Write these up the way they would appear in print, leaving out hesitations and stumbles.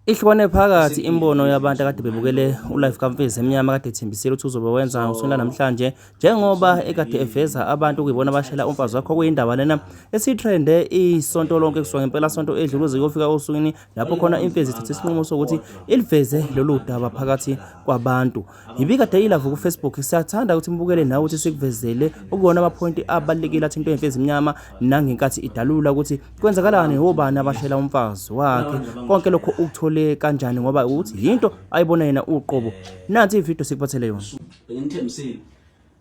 Ihlukane phakathi imbono yabantu akade bebukele uLive kaMfezi Emnyama kade ethembisile ukuthi uzobe wenza ngosuku lanamhlanje njengoba ekade eveza abantu okuyibona abashela umfazi wakho kuyindaba lena esitrende isonto lonke kusuka ngempela sonto edlule kuze kuyofika osukwini lapho khona imfezi ithathe isinqumo sokuthi iliveze lolu daba phakathi kwabantu. Ibikade ilove ku-Facebook siyathanda ukuthi mbukele nawe ukuthi sikuvezele okuwona amaphoyinti abalulekile athintwe imfezi emnyama nangenkathi idalula ukuthi kwenzakalani obani abashela umfazi wakhe konke lokho ukuthole kanjani ngoba ukuthi yinto ayibona yena uqobo. Nansi ividiyo sikuphathele yona. Bengithembisile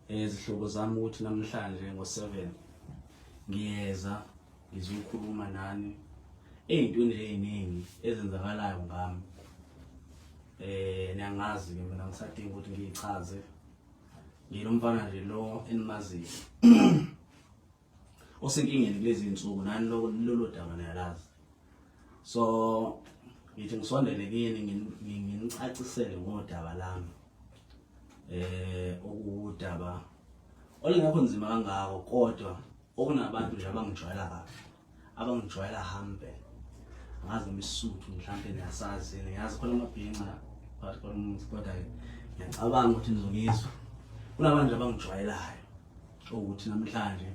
izihlobo zami ukuthi namhlanje ngo-7 ngiyeza ngizokhuluma nani ey'ntweni nje ey'ningi ezenzakalayo ngami. Niyangazi ke mina ngisadinga ukuthi ngiyichaze. Ngilo mfana nje lo enimaziyo. Osenkingeni kulezi insuku nani lolo daba niyalazi. So ngithi ngisondele kini nginicacisele ngodaba lami. Okuwudaba olungekho nzima kangako kodwa okunabantu nje abangijwayela kabi. Abangijwayela hambe ngazi noma isisuthu mhlampe niyasazi niyazi khona amabhinca phakathi kwalomuzi kodwa-ke ngiyacabanga ukuthi nizongizwa. Kunabantu abangijwayelayo ukuthi namhlanje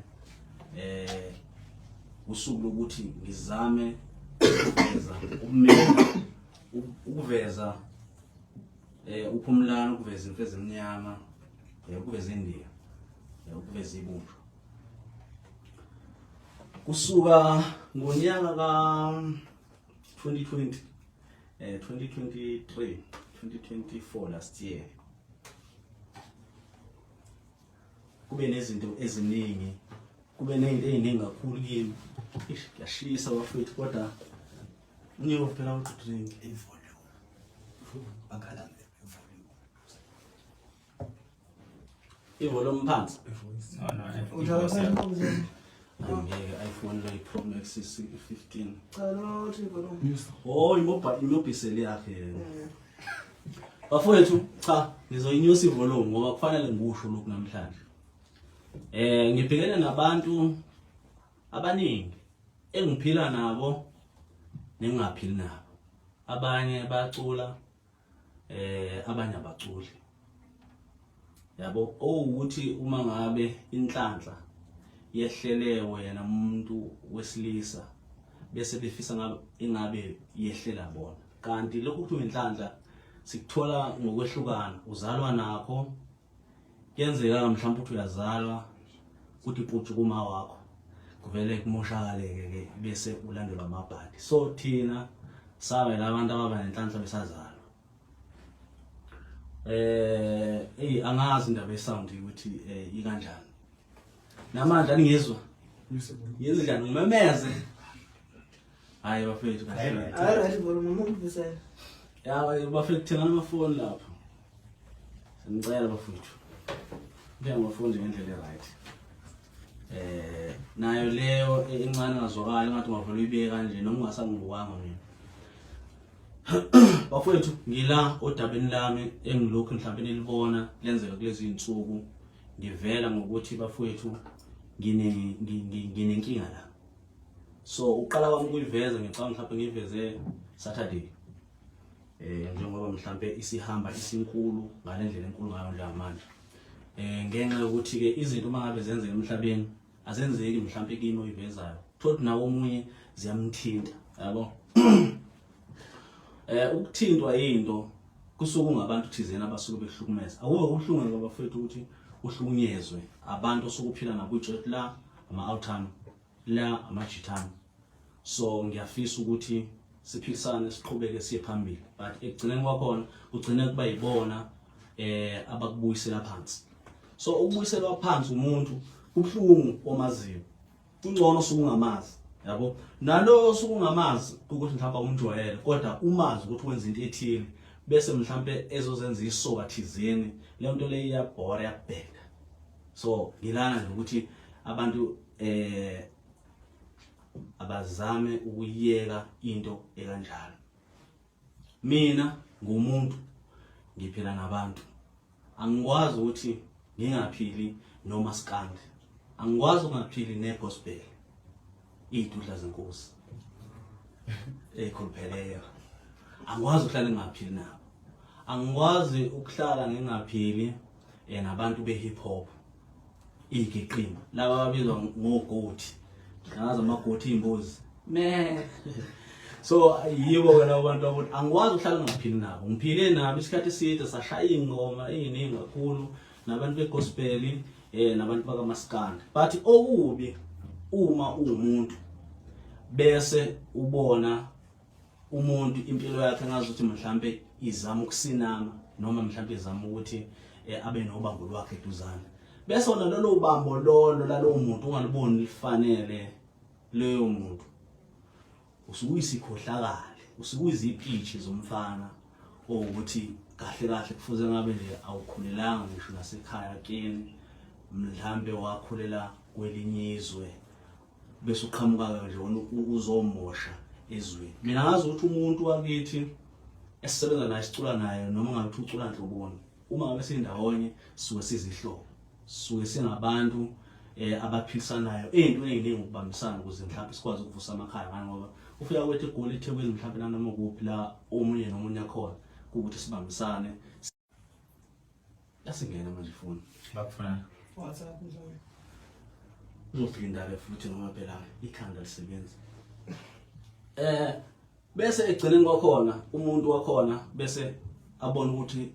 usuku lokuthi ngizame ukuveza ubumina, ukuveza uphumlana, ukuveza imfezi emnyama, ukuveza indiya, ukuveza ibunjwa. Kusuka ngonyaka ka 2020 2023 2024 last year kube nezinto eziningi, kube nezinto eziningi kakhulu kimi. Ish, kuyashisa bafethu kodwa unyewo phela uthi drink ivolume bakhala ngevolume. Ivolume phansi. Udlala phela. Angeke iPhone le Pro Max 15. Cha lo uthi volume. Oh, imobiseli yakhe yena. Bafowethu cha ngizoyinyusa ivolume ngoba kufanele ngikusho lokhu namhlanje. Ngibhekene nabantu abaningi engiphila nabo nengingaphili nabo. Abanye bayacula, abanye abaculi. Yabo, owukuthi uma ngabe inhlanhla yehlele wena umuntu wesilisa bese befisa ngabe ingabe yehlela bona, kanti lokhu kuthiwa inhlanhla sikuthola ngokwehlukana. Uzalwa nakho, kuyenzeka mhlawumbe ukuthi uyazalwa kuthi putshu kuma wakho kuvele kumoshakaleke ke bese ulandelwa amabhadi. So thina sabe labantu ababa nenhlanhla besazalwa. Ey angazi indaba yesound ukuthi ikanjani. Namanje aningizwa. Yenze njani ngimemeze? Hayi bafethu kahle. Hayi right volume uma ukuvusela. Ya bafethu thengani amafoni lapho. Ngicela bafethu. Ngeke amafoni nje ngendlela e-right. Nayo leyo encane ngazwakala ngathi ungavela uyibeke kanje noma ungasangibukanga mina. Bafowethu ngila odabeni lami engilokhu mhlawumbe nilibona lenzeka kulezi insuku, ngivela ngokuthi bafowethu nginenkinga la. So uqala kwami ukuyiveza ngicabanga mhlawumbe ngiyiveze Saturday. Njengoba mhlawumbe isihamba isinkulu ngalendlela enkulu ngayo njengamanje. Ngenxa yokuthi ke izinto uma ngabe zenzeka emhlabeni azenzeki mhlawumbe kimi oyivezayo. Thothi nawo omunye ziyamthinta, yabo. Ukuthintwa into kusuke kungabantu thizeni abasuke behlukumeza. Akube kubuhlungu ngoba bafethu ukuthi uhlukunyezwe abantu osuke uphila nabo ijot la ama-outan la amajitana. So ngiyafisa ukuthi siphilisane siqhubeke siye phambili, but ekugcineni kwakhona kugcine kuba yibona abakubuyisela phansi. So ukubuyiselwa phansi umuntu kubuhlungu omaziyo, kungcono osuke ungamazi, yabo. Nalo osuke ungamazi ukuthi mhlawumbe awumjwayele, kodwa umazi ukuthi wenza into ethile bese mhlawumbe ezozenza isoka thizeni, le nto le iyabhora, iyabheda. So ngilana nje ukuthi abantu abazame ukuyeka into ekanjalo. Mina ngumuntu ngiphila nabantu, angikwazi ukuthi ngingaphili noma skandi, angikwazi ukungaphili negospel, iy'dudla zenkosi ey'khulupheleyo. Angikwazi ukuhlala ngingaphili nabo. Angikwazi ukuhlala ngingaphili eh, nabantu be-hip hop igiqimba laba ababizwa ngogoti ngazi amagoti iy'mbuzi me so yibo-ke labo bantu ukuthi angikwazi ukuhlala ngingaphili nabo ngiphile nabo isikhathi eside sashaya iy'ngoma ey'ningi kakhulu nabantu begospel eh nabantu bakamaskandi but okubi uma uwumuntu bese ubona umuntu impilo yakhe ngazi ukuthi mhlambe izama ukusinama noma mhlambe izama ukuthi eh, abe nobambo lwakhe eduzane bese wona lolo bambo lolo lalowo muntu ungaliboni lifanele leyo muntu usuke uyisikhohlakali usuke uyizipitshi zomfana owukuthi kahle kahle kufuze ngabe nje awukhulelanga ngisho nasekhaya kini mhlambe wakhulela kwelinye izwe bese uqhamuka-ke nje wona uzomosha ezweni mina ngazi ukuthi umuntu wakithi esisebenza naye sicula naye noma ngabe uthi ucula nhloboni uma ngabe sindawonye sisuke sizihlobo sisuke singabantu eh abaphilisanayo ey'ntweni ey'ningi ukubambisana ukuze mhlawumbe sikwazi ukuvusa amakhaya ngani ngoba ufika kwethu egoli ethekwini mhlawumbe nanoma kuphi la omunye nomunye akhona kuwukuthi sibambisane yasingena manje ifoni bakufuna WhatsApp mhlawumbe. Uzofika indaba futhi ngoba phela ikhanda lisebenzi. Eh bese egcineni kwakhona umuntu wakhona bese abona ukuthi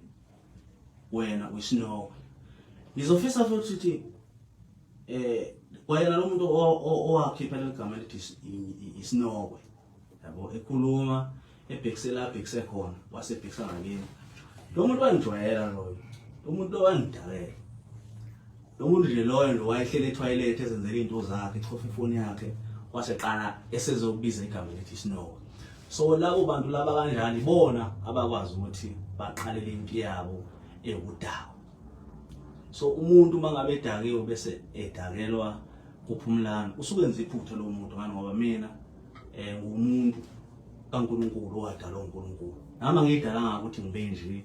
wena uyisinoko. Ngizofisa futhi ukuthi eh kwayena lo muntu owakhipha leli gama elithi isinokwe yabo ekhuluma ebhekise la abhekise khona wasebhekisa ngakini lo muntu wangijwayela loyo lo muntu lo wangidakela lo muntu nje loyo nje wayehlele ethoyilethe ezenzela iy'nto zakhe echofa ifoni yakhe waseqala esezokubiza igama elithi snow so labo bantu laba kanjani bona abakwazi ukuthi baqalele impi yabo ewudako so umuntu uma ngabe edakiwe bese edakelwa kuphumlana usuke enza iphutha lo muntu ngani ngoba mina eh ngumuntu kaNkuluNkulu owadalwa uNkulunkulu nami angidalanga ukuthi ngibe nje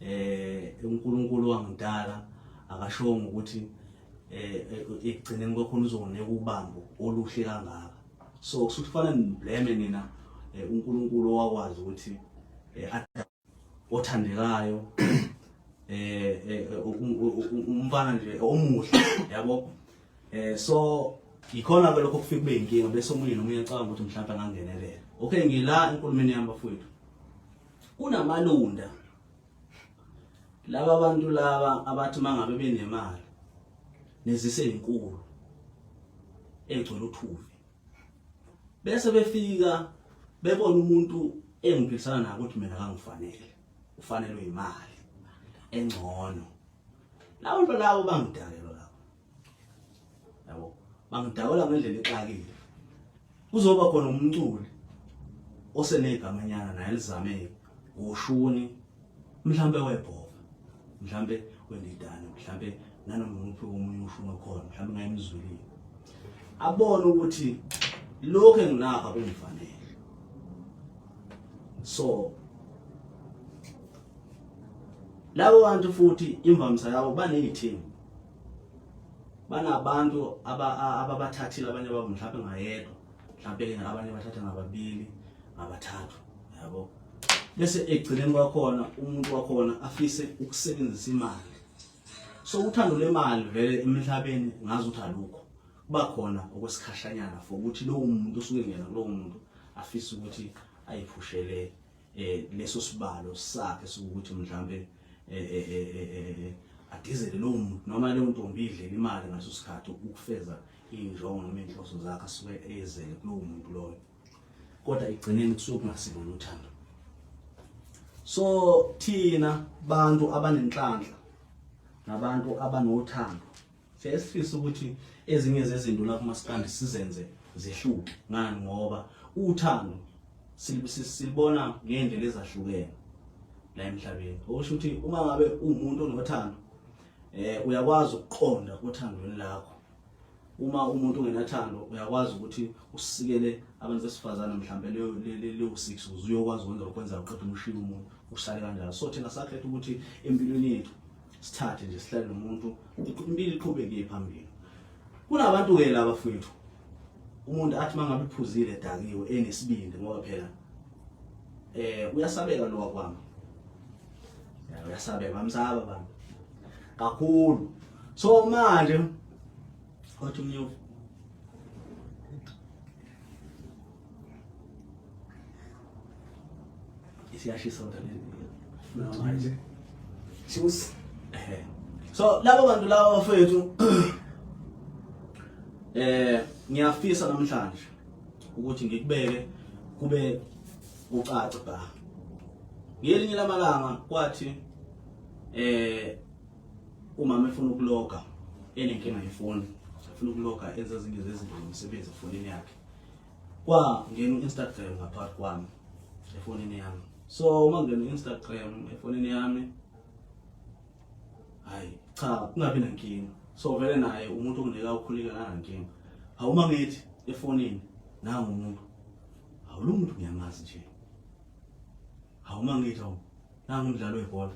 eh uNkulunkulu wangidala akashongo ukuthi eh, eh ekugcineni kwakhona uzonginika ubambo oluhle kangaka so kusuke kufanele niblame nina eh, uNkulunkulu owakwazi ukuthi eh, othandekayo eh, eh, eh umfana nje omuhle yabo eh so ikhona ke lokho kufika kube inkinga bese omunye nomunye acabanga ukuthi mhlawumbe angangenelela okay ngila enkulumeni yami bafowethu kunamalunda laba bantu laba abathi mangabe benemali nezise inkulu egcwele uthuvi bese befika bebona umuntu engiphilisana naye ukuthi mina kangifanele ufanelwe imali engcono labo bantu labo bangidakelwa labo yabo bangidakela ngendlela exakile kuzoba khona umculi osenegamanyana naye lizame ngoshuni mhlambe webhova mhlambe wendidane mhlambe nanoma umuphi omunye ushuni okhona mhlambe ngayemzwilile abone ukuthi lokho enginakho akungifanele so labo bantu futhi imvamisa yabo baney'thimba banabantu ababathathile abanye babo mhlawumbe ngayedwa mhlawumbe abanye bathatha ngababili ngabathathu yabo bese ekugcineni kwakhona umuntu wakhona afise ukusebenzisa imali so uthando lwemali vele emhlabeni ngazi ukuthi alukho kuba khona okwesikhashanyana for ukuthi lowo muntu osuke ngena kulowo muntu afise ukuthi ayiphushele eh leso sibalo sakhe sokuthi mhlambe eh, eh, eh, adizele lowo muntu noma leyo ntombi idlela imali ngaleso sikhathi ukufeza iy'njongo noma iy'nhloso zakhe asuke ezele kulowo muntu loyo kodwa ekugcineni kusuke kungasilona uthando so thina bantu abanenhlanhla nabantu abanothando siyaye sifise ukuthi ezinye zezinto la kumaskandi sizenze zihluke ngani ngoba uthando silibona ngendlela ezahlukene la emhlabeni okusho ukuthi uma ngabe uwumuntu onothando eh uyakwazi ukuqonda othandweni lakho uma umuntu ungenathando uyakwazi ukuthi usikele abantu besifazane mhlambe leyo leyo 6 ukuze uyokwazi ukwenza lokwenza uqeda umshiya umuntu usale kanjalo so thina sakhetha ukuthi empilweni yethu sithathe nje sihlale nomuntu impilo iqhubeke phambili kunabantu ke laba fowethu umuntu athi mangabe iphuzile edakiwe enesibindi ngoba phela Uyasabeka lo wakwami. Ya uyasabeka bamsaba bami. Kakhulu. So manje wathi umnyovu isiyashisa kodwa le. Juice. Ehhe. So labo bantu laba bafethu ngiyafisa namhlanje ukuthi ngikubeke kube kucace ba. Ngelinye lamalanga kwathi umama efuna ukuloga enenkinga yefoni, efuna ukuloga enza ezinye zezinto zomsebenzi efonini yakhe. Kwa ngena u-Instagram ngaphakathi kwami efonini yami. So uma ngena u-Instagram efonini yami hayi cha kungabi nankinga. So vele naye umuntu onginika ukhuleka kanankinga. Awuma ngithi efonini nangu umuntu. Hawu lo muntu ngiyamazi nje. Hawu uma ngithi hawu nangu umdlalo webhola.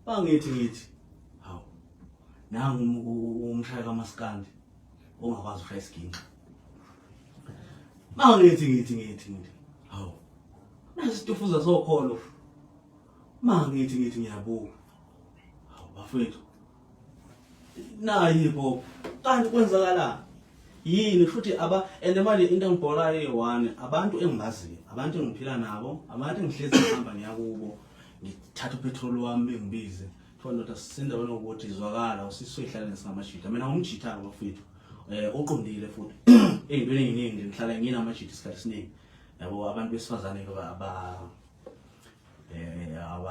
Bangithi ngithi hawu nangu umshayi kaMaskandi ongakwazi ukushaya isiginci. Mangithi ngithi ngithi ngithi hawu nasi isitufuza sokholo. Mangithi ngithi ngiyabuka. Hawu bafethu nayi hip hop kanti kwenzakala yini futhi aba and manje into engibhorayo eyi-one abantu engibaziyo abantu engiphila nabo abantu engihlezi ngihamba ngiyakubo ngithatha upetrol wami bengibize kuthiwa ndoda sisendaweni yokuthi zwakala usisuyihlale singamajita mina ngumjita-ke bafethu oqondile futhi ey'ntweni ey'ningi nje ngihlala nginamajita isikhathi esiningi yabo abantu besifazane-ke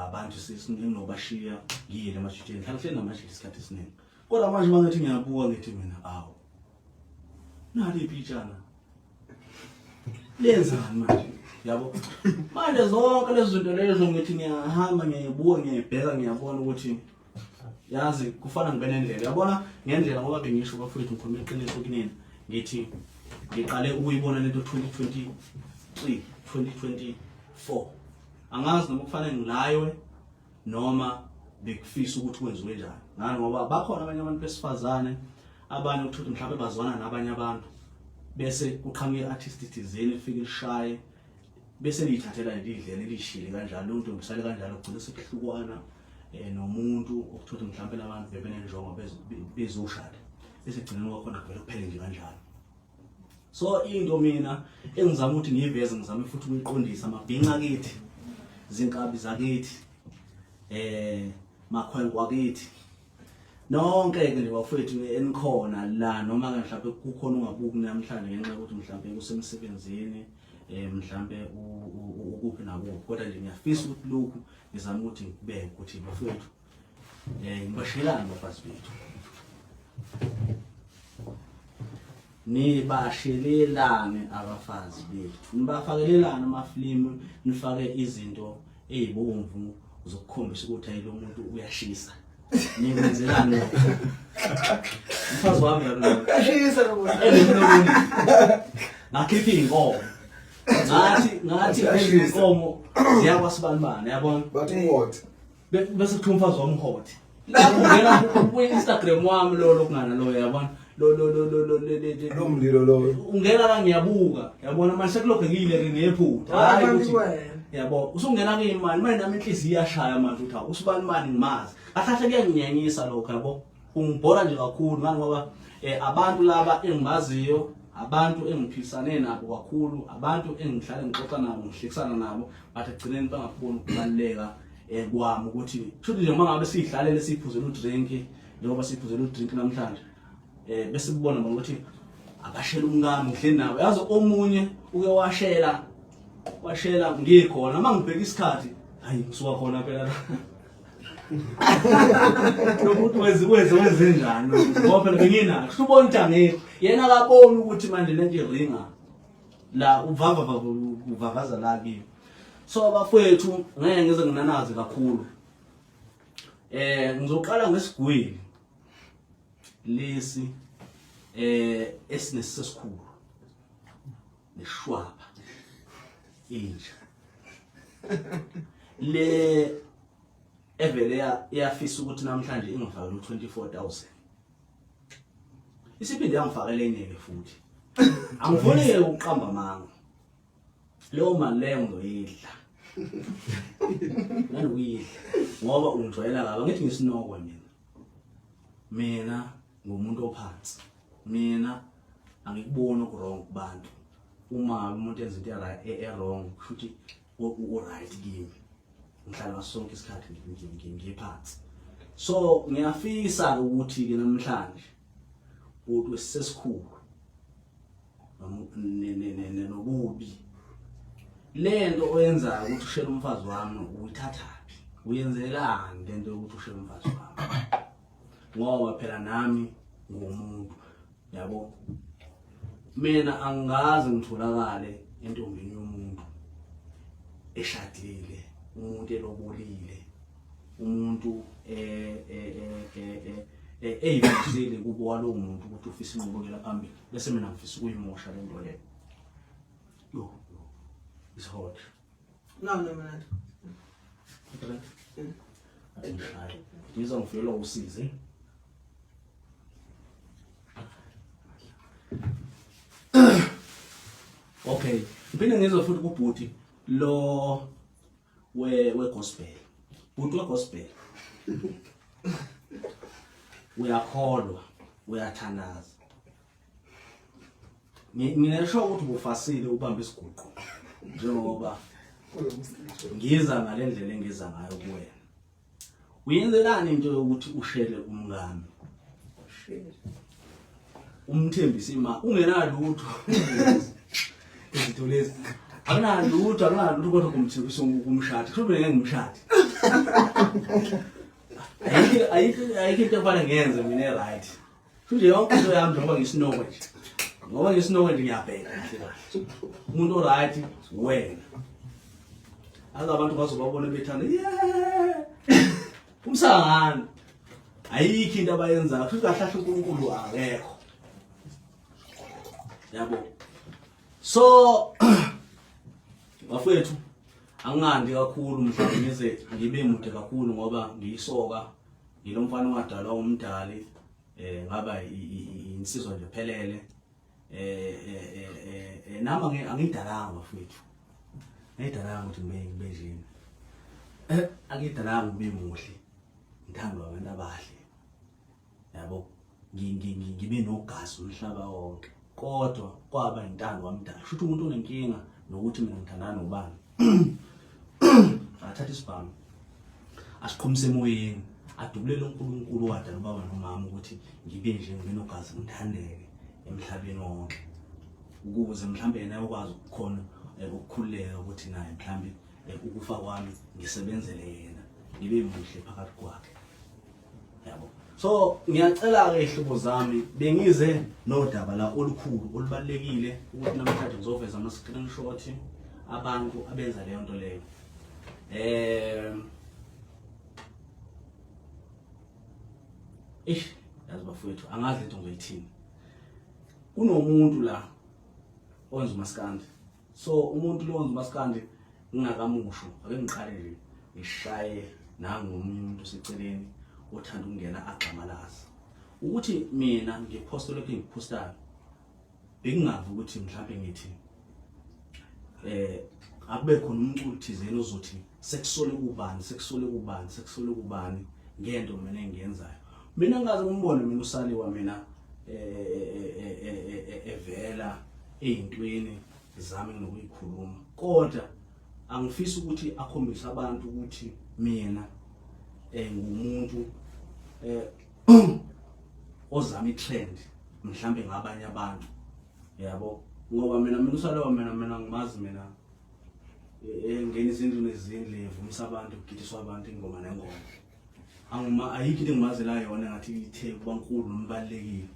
abantu sinobashiya ngiyile emajiteni ngihlala hleli namajita isikhathi esiningi kodwa manje uma ngithi ngiyabuka ngithi mina awu nali ipitshana lenzani manje yabo manje zonke lezi zinto lezo ngithi ngiyahamba ngiyayibuka ngiyayibheka ngiyabona ukuthi yazi kufana ngibe nendlela yabona ngendlela ngoba bengisho bafowethu ngikhuluma iqiniso kunina ngithi ngiqale ukuyibona lento 2023 2024 angazi noma kufanele ngilaywe noma bekufisa ukuthi kwenziwe njani ngani ngoba bakhona abanye abantu besifazane abanye ukuthi mhlawumbe bazwana nabanye abantu bese kuqhamuka i-artist thizeni ifike ishaye bese liyithathela nje idlela elishile kanjalo leyo ntombi sale kanjalo kugcina sekuhlukwana nomuntu okuthothi mhlawumbe labantu bebenenjongo bezoshada bese gcineni kwakhona kuvele kuphele nje kanjalo. So into mina engizama ukuthi ngiyiveze ngizame futhi ukuyiqondisa amabhinca kithi zinkabi zakithi makhwenkwe akithi nonke ke nje bafowethu enikhona la noma ke mhlawumbe kukhona ungabuki namhlanje ngenxa yokuthi mhlawumbe kusemsebenzini mhlawumbe ukuphi nakuphi kodwa nje ngiyafisa ukuthi lokhu ngizama ukuthi ngikubeke ukuthi bafowethu ngibashelani abafazi bethu nibashelelane abafazi bethu nibafakelelane amafilimu nifake izinto ezibomvu zokukhombisa ukuthi hayi lo muntu uyashisa nikwenzelani lokho umfazi wami lo Uyashisa lo muntu. enemlomeni ngakhipha iy'nkomo ngathi lezi zinkomo ziyakwasibanibani yabona Bathi uhot. Bese kuthiwa umfazi wami uhot lapho ungena ku-Instagram wami lo lokungana lo yabona lo lo lo lo lo le- le- le- Lo mlilo lo. ungena la ngiyabuka yabona manje sekulokhu ngiyile ke ngephutha hayi Abantu ukuthi wena. yabo usungena kimi manje manje nami inhliziyo iyashaya manje ukuthi hawu usibani mani ngimazi kahle kahle kuyanginyanyisa lokho yabo kungibhora nje kakhulu ngani ngoba abantu laba engibaziyo abantu engiphilisane nabo kakhulu abantu engihlale ngixoxa nabo ngihlekisana nabo but ekugcineni bangakuboni ukubaluleka kwami ukuthi kusho nje uma ngabe siyidlalele siyiphuzela udrink njengoba siyiphuzela udrink namhlanje bese kubona bona ukuthi abashela umkami ngihleli nabo yazi omunye uke washela ngikhona uma ngibheka isikhathi hayi ngisuka khona phela la lo muntu wenze njani ngoba phela benginakho kusho ubona ukuthi angekho yena akaboni ukuthi manje lento iringa la uvava uvavaza la kimi so abafowethu ngeke ngize nginanaze kakhulu ngizoqala ngesigwili lesi esinesesikhulu neshwaba inja le evele yafisa ukuthi namhlanje ingifakele u24000 isiphinde yangifakela enye ke futhi angifuni ke ukuqamba amanga leyo mali leyo ngizoyidla. Nganokuyidla ngoba ungijwayela kabi ngithi ngisinokwe mina. Mina ngumuntu ophansi. Mina angikuboni okurong kubantu. Uma ngabe umuntu enza into e-wrong kusho ukuthi u-right kimi. Ngihlala ngaso sonke isikhathi ngiphansi. So ngiyafisa ukuthi ke namhlanje ukuthi sesikhulu nobubi lento oyenzayo ukuthi ushele umfazi wami uyithathaphi uyenzelani lento yokuthi ushele umfazi wami ngoba phela nami ngumuntu yabo mina angikaze ngitholakale entombini yomuntu eshadile umuntu elobolile umuntu eh eh eh eh eyimisele kubo walowo muntu ukuthi ufisa inqubekela phambili bese mina ngifisa ukuyimosha le nto leyo yo yo it's hot no no no athi ngishaye ngizwa ngifelwa usizi okay ngiphinde ngizwe futhi kubhuti lo we we gospel bhuti we gospel uyakholwa uyathandaza nginesho ukuthi ubufasile ubambe isiguqo njengoba ngiza ngalendlela engiza ngayo kuwena Uyenzelani into yokuthi ushele umkami? Umthembise imali ungenalutho. Izinto lezi. Akunalutho, akunalutho kodwa kumthembisa ukumshada. Kusho mina ngeke ngimshade. Ayikho ayikho ayikho into ekufanele ngiyenze mina e-right. Futhi yonke into yami njengoba ngisinokwe nje. Ngoba ngisinokwe nje ngiyabheka kahle kahle. Umuntu oright wena. Aze abantu bazobabona bethanda yeah. Umsangano. Ayikho into abayenzayo. Futhi kahle kahle uNkulunkulu akekho. Yabo. So bafethu angingandi kakhulu mhlawumbe ngize ngibe mude kakhulu ngoba ngiyisoka ngilo mfana owadalwa umdali eh ngaba insizwa nje phelele eh, eh, eh, eh nami angidalanga bafethu angidalanga ukuthi ngibe ngibe njena angidalanga ngibe muhle ngithandwa abantu abahle yabo ngibe nogazi umhlaba wonke kodwa kwaba intando wamdala shuthi umuntu onenkinga nokuthi mina ngithandana nobani athatha isibhamu asiqhumise emoyeni adubulele uNkulunkulu owadala ubaba nomama ukuthi ngibe nje ngibe nogazi ngithandeke emhlabeni wonke ukuze mhlambe yena ayokwazi ukukhona eh, ukukhululeka ukuthi naye mhlambe eh, ukufa kwami ngisebenzele yena ngibe muhle phakathi kwakhe yabo so ngiyacela ke ihlobo zami bengize nodaba la olukhulu olubalekile ukuthi namhlanje ngizoveza ama screenshot abantu abenza leyo nto leyo eh ish yazi bafowethu angazi lento ngizoyithini kunomuntu la owenza umaskandi so umuntu lo wenza umaskandi ngingakamusho ake ngiqale nje ngishaye nangomunye umuntu oseceleni othanda ukungena agxamalaza ukuthi mina ngiphoste lokhu engikuphostayo bengingavi ukuthi mhlawumbe ngithi eh akube khona umculo thizeni ozothi sekusole kubani sekusole kubani sekusole kubani ngento mina engiyenzayo mina ngaze ngimbone mina usaliwa mina eh, eh, eh, evela eyintweni zami nginokuyikhuluma kodwa angifisi ukuthi akhombise abantu ukuthi mina eh ngumuntu eh ozama itrend mhlambe ngabanye abantu yabo ngoba mina mina usalewa mina mina ngimazi mina engena izindlu nezindlu evumisa abantu kugidiswa abantu ingoma nengoma angima ayikho into engimazela yona ngathi ithe kuba nkulu noma ibalulekile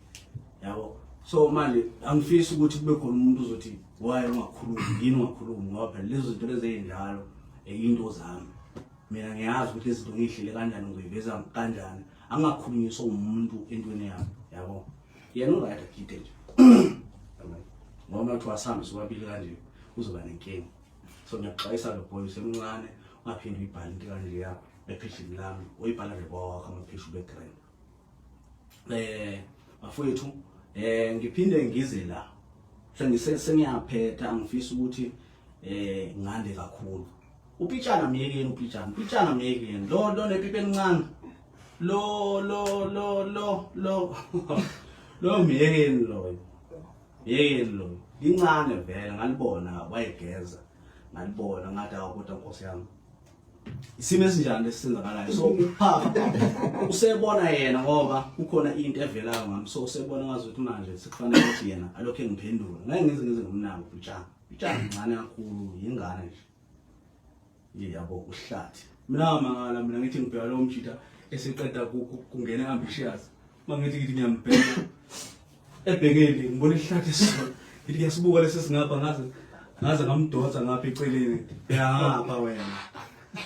yabo so manje angifisi ukuthi kube khona umuntu ozothi why ungakhulumi yini ungakhulumi ngoba phela lezo zinto lezi ezinjalo eh, into zami mina ngiyazi ukuthi lezi zinto ngiyihlele kanjani ngizoyiveza kanjani angakhulunyiswa umuntu entweni yami yabo yena uright agide nje ngoba kuthiwa sihambe sobabili kanje uzoba nenkinga so ngiyakuxwayisa lo boy usemncane ungaphinde uyibhale into kanje yakho epheshini lami uyibhala nje kwawakho amapheshu ube grand eh bafowethu eh ngiphinde ngize la sengise sengiyaphetha angifisi ukuthi eh ngande kakhulu Upitshana myekeni upitshana, upitshana myekeni. Lo lo nepipi elincane. Lo lo lo lo lo. Lo myekeni loyo. Myekeni loyo. Lincane vele ngalibona wayegeza. Ngalibona ngathi awu kodwa Nkosi yami. Isimo esinjani lesenzakalayo. So uphapha usebona yena ngoba kukhona into evelayo ngami. So usebona ngazi ukuthi manje sekufanele ukuthi yena alokho engiphendula. Ngeke ngize ngize ngomnako upitshana. Utshani mncane kakhulu yingane nje. Yabo uhlathi. Mina mangala mina ngithi ngibheka lo mjita eseqeda kungena ambitious. Mangithi ngithi ngiyambheka. Ebhekeli ngibona ihlathi sona. Ngithi ngiyasibuka lesi singapha ngaze ngaze ngamdonsa ngapha eceleni. Bheka ngapha wena.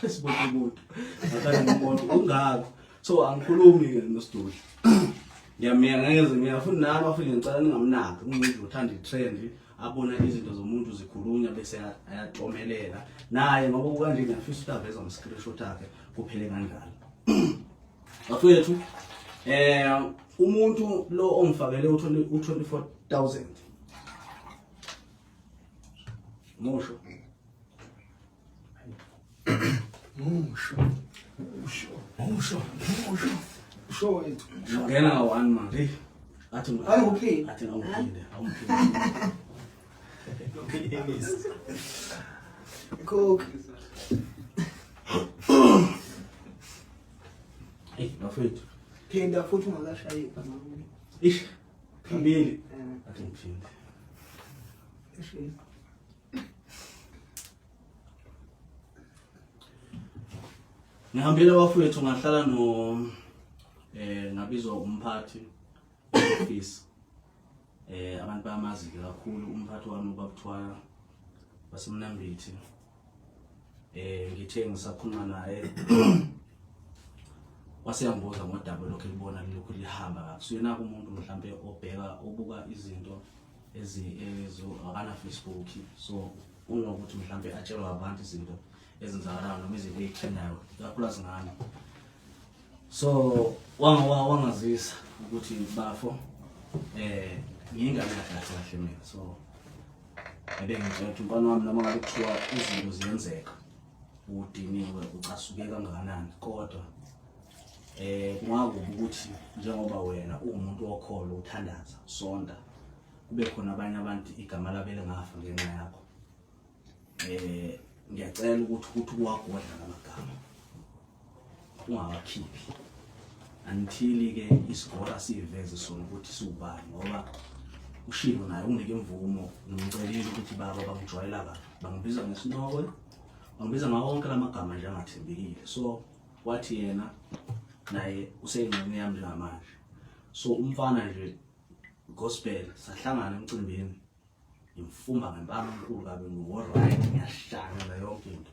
Sibona umuntu. Ngaqala ngibona ungaka. So angikhulumi ke noSidudla. Ngiyamyeka ngeke ngiyafuna nami afike ngicela ningamnaki umuntu uthanda i-trend abona izinto zomuntu zikhulunywa bese ayatomelela naye ngoba kukanje ngiyafisa ukuthi aveze ama-screenshot akhe kuphele kanjalo bafowethu eh umuntu lo ongifakele u-24000 musho Musho. Musho. Musho. Musho. Musho wethu. Ngena nga one manje. Athi Awuphili. Athi awuphile. Awuphile. Coke. Hey, bafethu. Phinda futhi ungakashayi ibhanoyi. Ish. Kabili. Athi ngiphinde. Ish. Ngihambile bafowethu ngahlala no eh ngabizwa umphathi office eh abantu bayamazi ke kakhulu umphathi wami ubabuthwala wasemnambithi eh ngithe ngisakhuluma naye waseyangibuza ngodaba lokhu elibona lilokhu lihamba kakusuyena umuntu mhlampe obheka obuka izinto ezi ezo akana Facebook so unokuthi mhlambe atshelwa abantu izinto ezenzakalayo noma izinto ey'trendayo ikakhulukazi ngami so wangazisa ukuthi bafo eh ngiyingane kahle kahle mina so ebengitshela ukuthi umfana wami noma ngabe kuthiwa izinto ziyenzeka udiniwe ucasuke kangakanani kodwa eh kungakubi ukuthi njengoba wena uwumuntu wokholo uthandaza sonda kube khona abanye abantu igama labo elingafa ngenxa yakho eh ngiyacela ukuthi ukuthi uwagodla lamagama ungawakhiphi until ke isigora siveze sona ukuthi siwubani ngoba ushilo naye unginike imvumo ngimcelile ukuthi baba bangijwayela kabi bangibiza ngesinokwe bangibiza ngawo wonke lamagama nje angathembekile so wathi yena naye useyingxenye yami njengamanje so umfana nje gospel sahlangana emcimbini ngimfumba ngempama enkulu kabi ngo-right ngiyashaya yonke into.